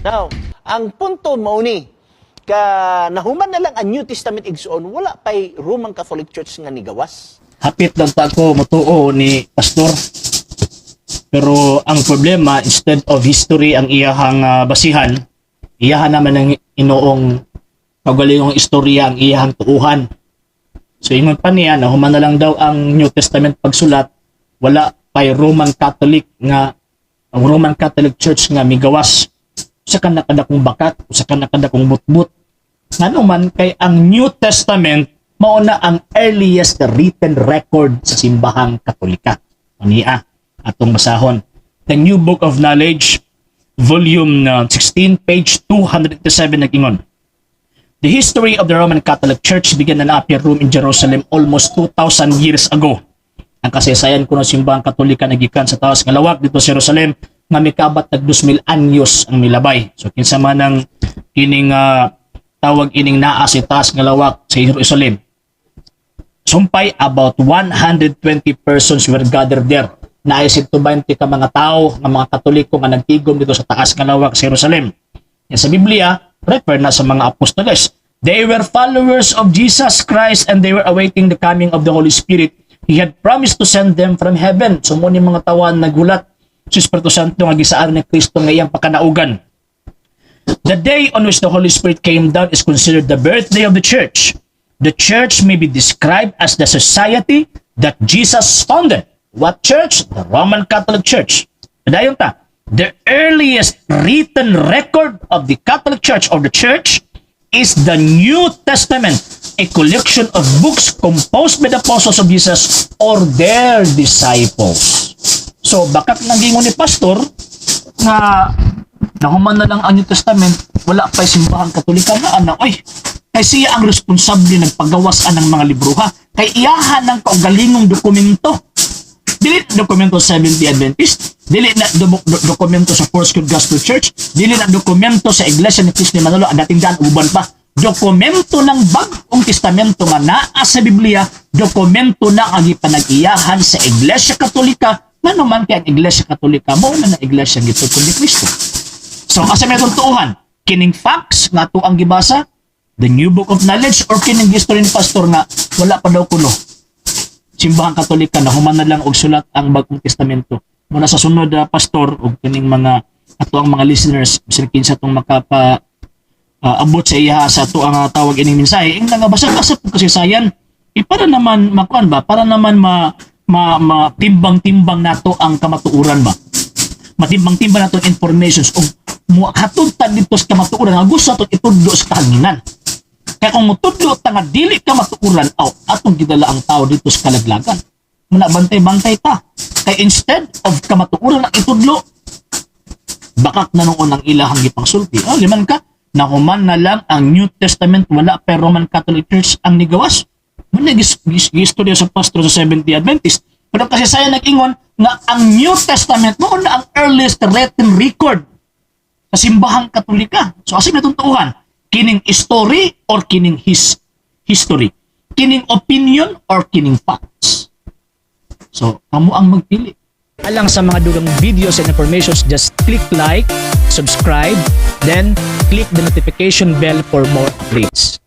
Now, ang punto mao ni ka nahuman na lang ang New Testament, igsoon, wala pay Roman Catholic Church nga nigawas. Hapit lang ta ako motuo ni pastor. Pero ang problema, instead of history ang iyahang basihan, iyahan naman ang inoong kaugalingong istorya ang iyahang tuuhan. So ingon pa niya, nahuman na lang daw ang New Testament pagsulat, wala pay Roman Catholic nga ang Roman Catholic Church nga migawas. Usa ka nakadakong bakat, usa ka nakadakong butbut. Ngano man kay ang New Testament mao na ang earliest written record sa Simbahang Katolika. Unia atong basahon. The New Book of Knowledge, volume 16, page 287, nag-ingon. The history of the Roman Catholic Church began in upper room in Jerusalem almost 2,000 years ago. Ang kasaysayan kuno Simbahang Katolika nagikan sa taas nga lawak dito sa Jerusalem nga mikabat tag 2,000 anyos ang milabay. So kinsa man ang kining tawag ining naa sa taas nga lawak sa Jerusalem. Sumpay about 120 persons were gathered there. Naay 120 ka mga tao nga mga Katoliko nga nagtigom dito sa taas nga lawak sa Jerusalem. Yan sa Biblia, refer na sa mga apostoles. They were followers of Jesus Christ and they were awaiting the coming of the Holy Spirit. He had promised to send them from heaven. So mao ni mga tawan nagulat sa Espiritu Santo nga gisaan ni Kristo nga iyang pakanaugan. The day on which the Holy Spirit came down is considered the birthday of the church. The church may be described as the society that Jesus founded. What church? The Roman Catholic Church. Padayon ta. The earliest written record of the Catholic Church or the church is the New Testament, a collection of books composed by the apostles of Jesus or their disciples. So, bakak nang gingon ni pastor nga nahuman na lang ang New Testament, wala pa Simbahang Katolika na anak. Oy, kay siya ang responsable nagpagawas anang mga libroha. Kay iyahan ng kaugalingong dokumento. Dili na dokumento sa Seventh-day Adventist, dili na dokumento sa Foursquare Gospel Church, dili na dokumento sa Iglesia ni Cristo ni Manolo, ang dating daan uban pa. Dokumento ng Bagong Testamento nga naa sa Biblia, dokumento na ang gipanag-iyahan sa Iglesia Katolika, nga naman kay ang Iglesia Katolika mao na na Iglesia gitugkod ni Kristo. So asa may atong tuuhan? Kining facts nga ato ang gibasa, the New Book of Knowledge, or kining history ni pastor nga wala pa daw kuno Simbahang Katolika na human na lang og sulat ang Bagong Testamento? Muna sa sunod, pastor, og kining mga ato ang mga listeners, bisan kinsa tong makapa abot sa iya sa ato ang tawag ining mensahe, ing nga basa asa pud kasaysayan eh, para naman makuan ba, para naman ma, ma, matimbang-timbang nato ang kamatuoran ba, matimbang-timbang nato ang informations ug muhatod ta dito sa kamatuoran nga gusto ato itudlo sa kahanginan. Kaya kung mutudlo ta nga dili ka matuoran, aw, atong gidala ang tao dito sa kalaglagan. Muna bantay-bantay ta. Kay instead of kamatuoran ang itudlo, bakak na noon ang ilahang gipangsulti. Oh, liman ka, nahuman na lang ang New Testament, wala pa Roman Catholic Church ang nigawas. Muna gistorya sa pastor sa Seventh-day Adventist. Pero kasi saya nag-ingon nga ang New Testament mao na ang earliest written record sa Simbahang Katolika. So asa may tuuhan? Kining story or kining his history? Kining opinion or kining facts? So, kamo ang magpili. Alang sa mga dugang videos and informations, just click like, subscribe, then click the notification bell for more updates.